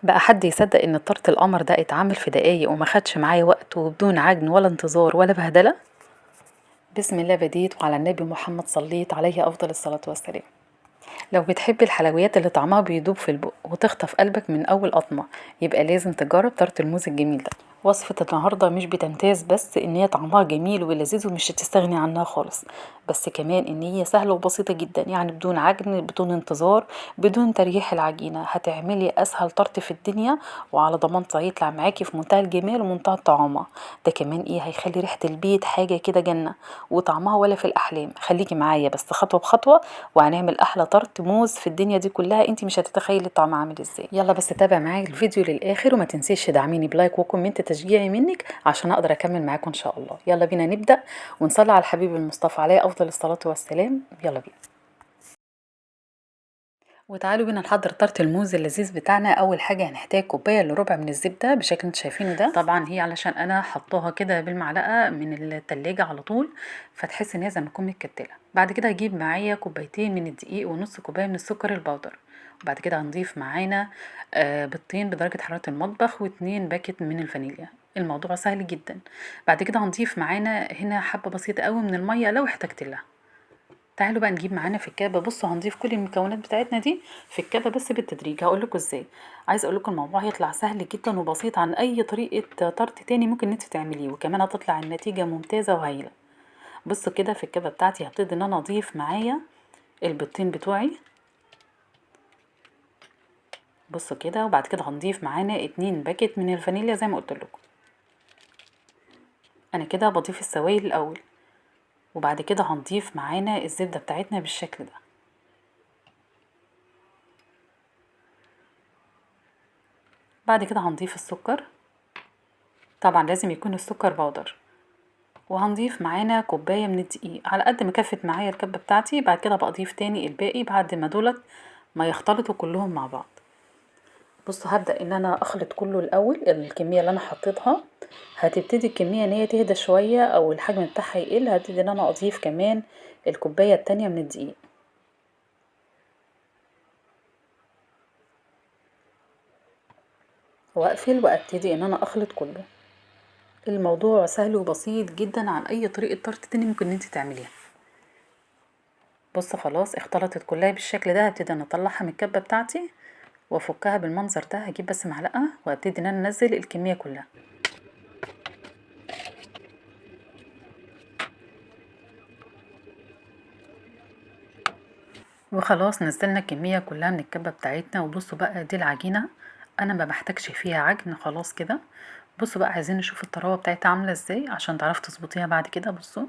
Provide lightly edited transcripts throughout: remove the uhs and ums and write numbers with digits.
بقى حد يصدق ان الطرط القمر ده اتعمل في دقايق وما خدش معايا وقت وبدون عجن ولا انتظار ولا بهدله؟ بسم الله بديت وعلى النبي محمد صليت عليه افضل الصلاة والسلام. لو بتحبي الحلويات اللي طعمها بيدوب في البق وتخطف قلبك من اول قطمه، يبقى لازم تجرب طرط الموز الجميل ده. وصفة النهاردة مش بتمتاز بس ان هي طعمها جميل ولذيذ ومش هتستغني عنها خالص، بس كمان ان هي سهلة وبسيطة جدا، يعني بدون عجن بدون انتظار بدون تريح العجينة، هتعملي اسهل طرط في الدنيا وعلى ضمانتي هيطلع معاكي في منتهى الجمال ومنتهى الطعامة. ده كمان ايه، هيخلي ريحة البيت حاجة كده جنة وطعمها ولا في الاحلام. خليكي معايا بس خطوة بخطوة وهنعمل احلى طرط موز في الدنيا دي كلها، انتي مش هتتخيلي الطعم عامل ازاي. يلا بس تابع معايا الفيديو للاخر وما تنسيش تدعميني ب like و comment تشجيعي منك عشان اقدر اكمل معاكم ان شاء الله. يلا بينا نبدا ونصلي على الحبيب المصطفى عليه افضل الصلاة والسلام. يلا بينا وتعالوا بينا نحضر طرط الموز اللذيذ بتاعنا. اول حاجة هنحتاج كوباية الا ربع من الزبدة بالشكل انتوا شايفينه ده، طبعا هي علشان انا حطاها كده بالمعلقه من التلاجة على طول فتحس ان هي زي ما تكون متكتله. بعد كده هجيب معايا كوبايتين من الدقيق ونص كوباية من السكر البودر، وبعد كده هنضيف معانا بيضتين بدرجة حرارة المطبخ و2 باكت من الفانيليا. الموضوع سهل جدا. بعد كده هنضيف معانا هنا حبه بسيطة قوي من المية لو احتجت لها. تعالوا بقى نجيب معانا في الكبه، بصوا هنضيف كل المكونات بتاعتنا دي في الكبه بس بالتدريج، هقول لكم ازاي. عايزه اقول لكم الموضوع هيطلع سهل جدا وبسيط عن اي طريقه طرط تاني ممكن انت تعمليه، وكمان هتطلع النتيجة ممتازة وهايله. بصوا كده في الكبه بتاعتي هبتدي ان انا اضيف معايا البيضتين بتوعي، بصوا كده. وبعد كده هنضيف معانا 2 باكت من الفانيليا زي ما قلت لكم. انا كده بضيف السوائل الاول، وبعد كده هنضيف معانا الزبدة بتاعتنا بالشكل ده. بعد كده هنضيف السكر، طبعا لازم يكون السكر بودر، وهنضيف معانا كوباية من الدقيق على قد ما كفت معايا الكبة بتاعتي. بعد كده بضيف تاني الباقي بعد ما دولت ما يختلطوا كلهم مع بعض. بصوا هبدأ ان انا اخلط كله الاول. الكمية اللي انا حطيتها هتبتدي الكمية ان هي تهدى شوية او الحجم بتاعها يقل، هبتدي ان انا اضيف كمان الكوباية التانية من الدقيق. واقفل وابتدي ان انا اخلط كله. الموضوع سهل وبسيط جدا عن اي طريقة طرط تاني ممكن انت تعمليها. بصوا خلاص اختلطت كلها بالشكل ده. هبتدي ان اطلعها من الكبة بتاعتي وافكها بالمنظر ده. هجيب بس معلقة وابتدي ان انا انزل الكمية كلها. وخلاص نزلنا الكمية كلها من الكبة بتاعتنا. وبصوا بقى دي العجينة انا ما بحتاجش فيها عجن خلاص كده. بصوا بقى عايزين نشوف الطراوة بتاعتها عاملة ازاي عشان تعرفوا تظبطيها بعد كده. بصوا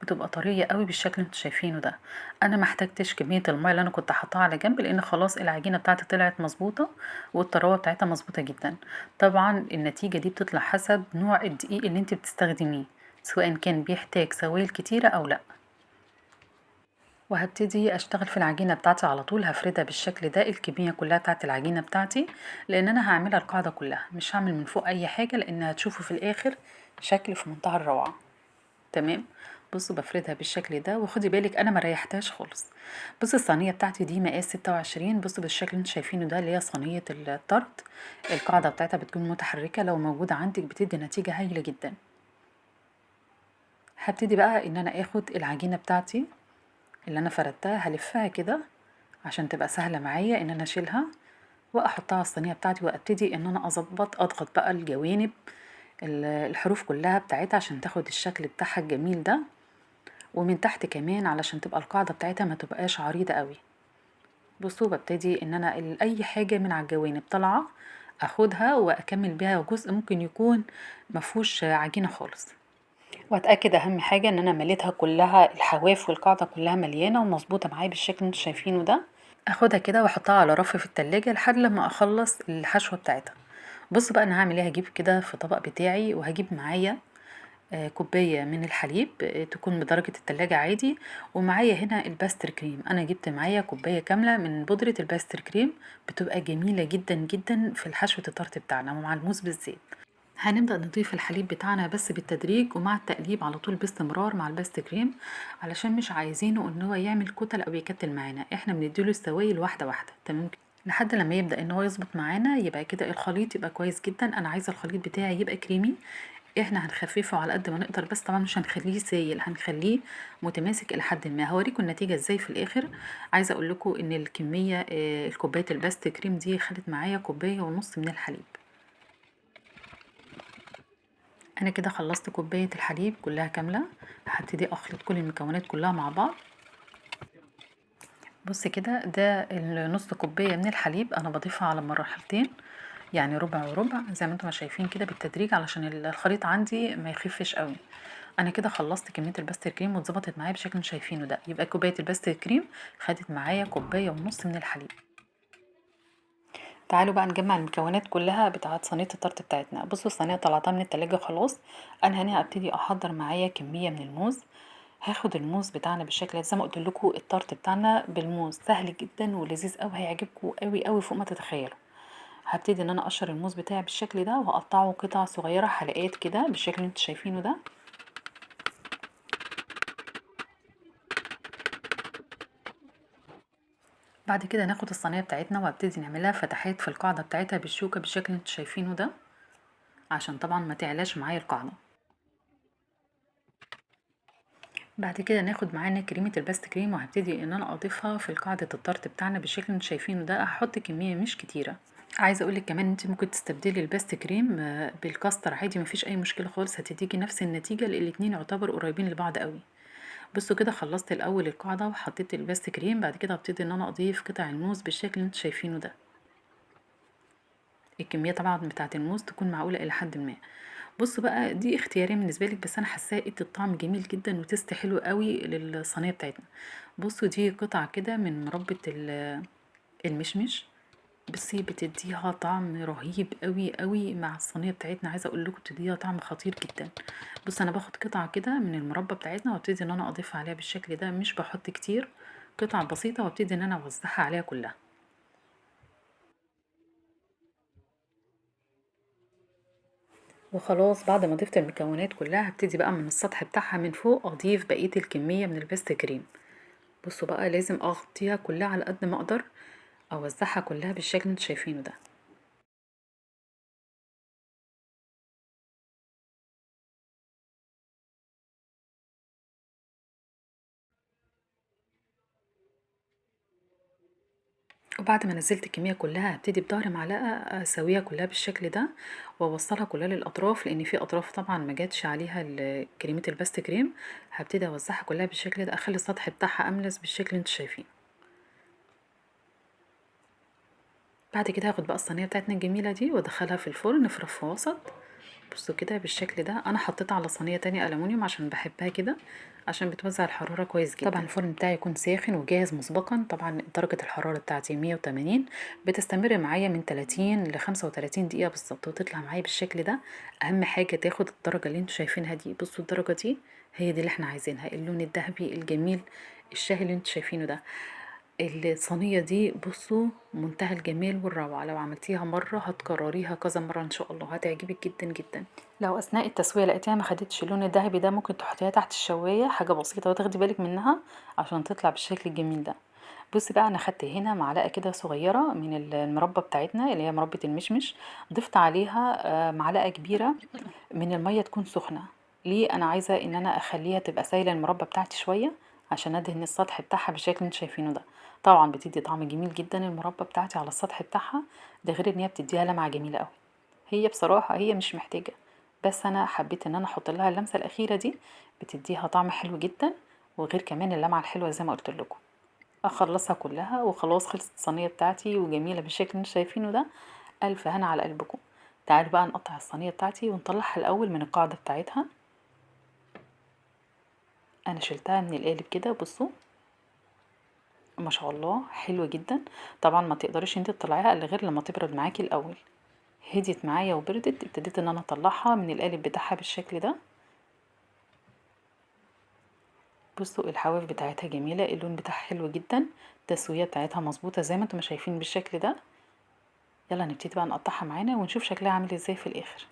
بتبقى طرية قوي بالشكل اللي انتوا شايفينه ده. انا ما احتاجتش كمية المية اللي انا كنت حاطاها على جنب، لان خلاص العجينة بتاعتي طلعت مظبوطة والطراوة بتاعتها مظبوطة جدا. طبعا النتيجة دي بتطلع حسب نوع الدقيق اللي انت بتستخدميه، سواء كان بيحتاج سوائل كتيرة او لا. وهبتدي اشتغل في العجينة بتاعتي على طول. هفردها بالشكل ده الكمية كلها بتاعت العجينة بتاعتي، لان انا هعملها القاعدة كلها، مش هعمل من فوق اي حاجة، لان هتشوفوا في الاخر شكل في منتهى الروعة. تمام. بصوا بفردها بالشكل ده، وخدي بالك انا ما ريحتهاش خالص. بصوا الصينية بتاعتي دي مقاس 26، بصوا بالشكل اللي انتوا شايفينه ده اللي هي صينية الطرط، القاعدة بتاعتها بتكون متحركة، لو موجودة عندك بتدي نتيجة هايلة جدا. هبتدي بقى ان انا اخد العجينة بتاعتي اللي انا فردتها، هلفها كده عشان تبقى سهلة معايا ان انا اشيلها واحطها على الصينية بتاعتي، وابتدي ان انا اظبط اضغط بقى الجوانب الحروف كلها بتاعتها عشان تاخد الشكل بتاعها الجميل ده، ومن تحت كمان علشان تبقى القاعدة بتاعتها ما تبقاش عريضة قوي. بصوا ببتدي ان انا اي حاجة من على الجوانب طالعه اخدها واكمل بيها جزء ممكن يكون مفهوش عجينه خالص. واتاكد اهم حاجة ان انا مليتها كلها، الحواف والقاعدة كلها مليانة ومظبوطه معايا بالشكل اللي انتوا شايفينه ده. اخدها كده واحطها على رف في التلاجة لحد لما اخلص الحشوه بتاعتها. بصوا بقى انا هعمل ايه. هجيب كده في طبق بتاعي وهجيب معايا كوباية من الحليب تكون بدرجة التلاجة عادي، ومعايا هنا ال pastry cream. انا جبت معايا كوباية كاملة من بودره ال pastry cream، بتبقى جميلة جدا جدا في الحشوه الطرط بتاعنا ومع الموز بالذات. هنبدأ نضيف الحليب بتاعنا بس بالتدريج ومع التقليب على طول باستمرار مع ال pastry cream، علشان مش عايزينه ان هو يعمل كتل او يكتل معانا، احنا بنديله السوائل واحدة واحدة. تمام. لحد لما يبدأ ان هو يظبط معانا. يبقى كده الخليط يبقى كويس جدا. انا عايزه الخليط بتاعي يبقى كريمي، احنا هنخففه على قد ما نقدر، بس طبعا مش هنخليه سايل، هنخليه متماسك الى حد ما. هوريكم النتيجة ازاي في الاخر. عايزه اقول لكم ان الكمية الكوباية ال pastry cream دي خدت معايا كوباية ونص من الحليب. انا كده خلصت كوباية الحليب كلها كاملة. هبتدي اخلط كل المكونات كلها مع بعض. بص كده، ده النص كوباية من الحليب انا بضيفها على مرحلتين، يعني ربع وربع زي ما انتم شايفين كده بالتدريج، علشان الخليط عندي ما يخفش قوي. انا كده خلصت كمية ال pastry cream واتظبطت معايا بالشكل اللي شايفينه ده. يبقى كوباية ال pastry cream خدت معايا كوباية ونص من الحليب. تعالوا بقى نجمع المكونات كلها بتاعه صينية الطرط بتاعتنا. بصوا الصينية طلعتها من التلاجة خلاص. انا هنا هبتدي احضر معايا كمية من الموز. هاخد الموز بتاعنا بالشكل ده، زي ما قلت لكم الطرط بتاعنا بالموز سهل جدا ولذيذ قوي، هيعجبكم قوي قوي فوق ما تتخيلوا. هبتدي ان انا اقشر الموز بتاعي بالشكل ده، وهقطعه قطع صغيرة حلقات كده بالشكل اللي انتوا شايفينه ده. بعد كده ناخد الصينية بتاعتنا وابتدي نعملها فتحات في القاعدة بتاعتها بالشوكة بالشكل اللي انتوا شايفينه ده، عشان طبعا ما تعلاش معايا القاعدة. بعد كده ناخد معانا كريمة ال pastry cream، وهبتدي ان انا اضيفها في قاعدة الطرط بتاعنا بالشكل اللي انتوا شايفينه ده. هحط كمية مش كتيرة. عايزه اقولك كمان انت ممكن تستبدلي ال pastry cream بالكاستر عادي، مفيش اي مشكلة خالص، هتديكي نفس النتيجة، لان الاتنين يعتبروا قريبين لبعض قوي. بصوا كده خلصت الاول القاعدة وحطيت ال pastry cream. بعد كده هبتدي ان انا اضيف قطع الموز بالشكل اللي انتوا شايفينه ده. الكمية طبعا بتاعه الموز تكون معقولة الى حد ما. بصوا بقى دي اختيارية بالنسبة لك، بس انا حاساه ادت الطعم جميل جدا و taste حلو قوي للصينيه بتاعتنا. بصوا دي قطعه كده من مربى المشمش، بصي بتديها طعم رهيب قوي قوي مع الصينية بتاعتنا. عايزه اقول لكم بتديها طعم خطير جدا. بص انا باخد قطعه كده من المربى بتاعتنا وابتدي ان انا اضيفها عليها بالشكل ده، مش بحط كتير، قطع بسيطة، وابتدي ان انا اوزعها عليها كلها. وخلاص بعد ما ضفت المكونات كلها هبتدي بقى من السطح بتاعها من فوق اضيف بقية الكمية من ال pastry cream. بصوا بقى لازم اغطيها كلها على قد ما اقدر، اوزعها كلها بالشكل اللي انتوا شايفينه ده. وبعد ما نزلت الكمية كلها هبتدي بظهر معلقه اسويها كلها بالشكل ده، واوصلها كلها للاطراف، لان في اطراف طبعا ما جاتش عليها كريمة ال pastry cream. هبتدي اوزعها كلها بالشكل ده، اخلي السطح بتاعها املس بالشكل اللي انتوا شايفينه. بعد كده هاخد بقى الصينية بتاعتنا الجميلة دي وادخلها في الفرن في رف وسط. بصوا كده بالشكل ده. انا حطيتها على صينية تانية الومنيوم عشان بحبها كده، عشان بتوزع الحرارة كويس جدا. طبعا الفرن بتاعي يكون ساخن وجاهز مسبقا. طبعا درجه الحرارة بتاعتي 180، بتستمر معايا من 30 ل 35 دقيقة بالظبط، وتطلع معايا بالشكل ده. اهم حاجة تاخد الدرجة اللي انتوا شايفينها دي. بصوا الدرجة دي هي دي اللي احنا عايزينها، اللون الذهبي الجميل الشاهي اللي انتوا شايفينه ده. الصينية دي بصوا منتهى الجمال والروعة، لو عملتيها مرة هتكرريها كذا مرة ان شاء الله، هتعجبك جدا جدا. لو اثناء التسوية لقيتيها ما خدتش اللون الذهبي ده، ممكن تحطيها تحت الشواية حاجة بسيطة وتاخدي بالك منها عشان تطلع بالشكل الجميل ده. بصي بقى انا خدت هنا معلقة كده صغيرة من المربى بتاعتنا اللي هي مربى المشمش، ضفت عليها معلقة كبيرة من المية تكون سخنة. ليه؟ انا عايزة ان انا اخليها تبقى سايلة المربى بتاعتي شوية عشان ادهن السطح بتاعها بالشكل اللي انتوا شايفينه ده. طبعا بتدي طعم جميل جدا المربى بتاعتي على السطح بتاعها ده، غير ان هي بتديها لمعة جميلة قوي. هي بصراحة هي مش محتاجه، بس انا حبيت ان انا احط لها اللمسة الاخيرة دي، بتديها طعم حلو جدا، وغير كمان اللمعة الحلوة زي ما قلت لكم. اخلصها كلها وخلاص، خلصت الصينية بتاعتي وجميلة بالشكل اللي انتوا شايفينه ده. الف هنا على قلبكم. تعالوا بقى نقطع الصينية بتاعتي ونطلعها الاول من القاعدة بتاعتها. انا شلتها من القالب كده، بصوا ما شاء الله حلوة جدا. طبعا ما تقدريش انت تطلعيها الا غير لما تبرد معاكي الاول. هديت معايا وبردت، ابتديت ان انا اطلعها من القالب بتاعها بالشكل ده. بصوا الحواف بتاعتها جميلة، اللون بتاعها حلو جدا، التسوية بتاعتها مظبوطة زي ما انتم شايفين بالشكل ده. يلا نبتدي بقى نقطعها معانا ونشوف شكلها عامل ازاي في الاخر.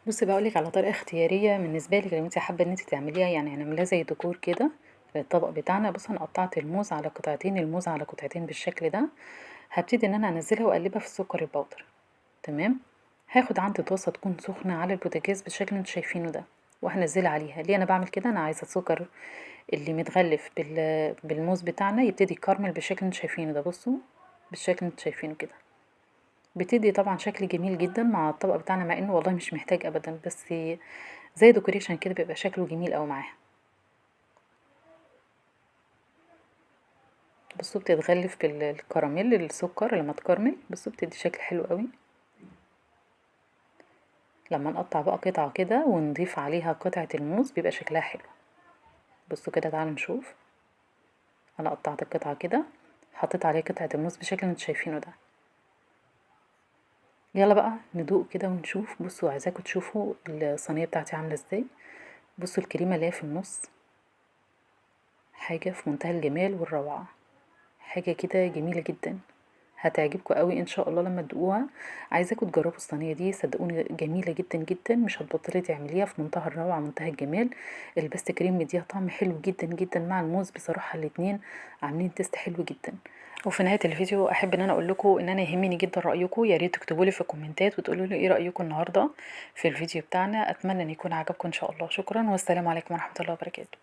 بصي بقولك على طريقه اختيارية بالنسبة لك لو انت حابة ان انت تعمليها، يعني هنعملها زي ديكور كده للطبق بتاعنا. بصي انا قطعت الموز على قطعتين، الموز على قطعتين بالشكل ده. هبتدي ان انا انزلها واقلبها في السكر البودر. تمام. هاخد عندي طاسه تكون سخنة على البوتاجاز بالشكل اللي انتوا شايفينه ده، وهنزلها عليها. ليه انا بعمل كده؟ انا عايزه السكر اللي متغلف بالموز بتاعنا يبتدي يكرمل بالشكل اللي انتوا شايفينه ده. بصوا بالشكل اللي انتوا شايفينه كده، بتدي طبعا شكل جميل جدا مع الطبق بتاعنا، مع انه والله مش محتاج ابدا، بس زي decoration كده بيبقى شكله جميل قوي معاها. بصوا بتتغلف بالكراميل، السكر لما تكرمل بصوا بتدي شكل حلو قوي. لما نقطع بقى قطعة كده ونضيف عليها قطعة الموز بيبقى شكلها حلو. بصوا كده، تعالوا نشوف. انا قطعت القطعة كده، حطيت عليها قطعة الموز بالشكل اللي انتوا شايفينه ده. يلا بقى ندوق كده ونشوف. بصوا عايزاكم تشوفوا الصينية بتاعتي عاملة ازاي. بصوا الكريمة اللي هي في النص، حاجة في منتهى الجمال والروعة، حاجة كده جميلة جدا، هتعجبكم قوي ان شاء الله لما تدوقوها. عايزاكم تجربوا الصينية دي، صدقوني جميلة جدا جدا، مش هتبطلي تعمليها، في منتهى الروعة منتهى الجمال. ال pastry cream مديها طعم حلو جدا جدا مع الموز، بصراحة الاتنين عاملين taste حلو جدا. وفي نهاية الفيديو احب ان انا اقول لكم ان انا يهمني جدا رايكم، يا ريت تكتبوا لي في الكومنتات وتقولوا لي ايه رايكم النهارده في الفيديو بتاعنا. اتمنى ان يكون عجبكم ان شاء الله. شكرا والسلام عليكم ورحمة الله وبركاته.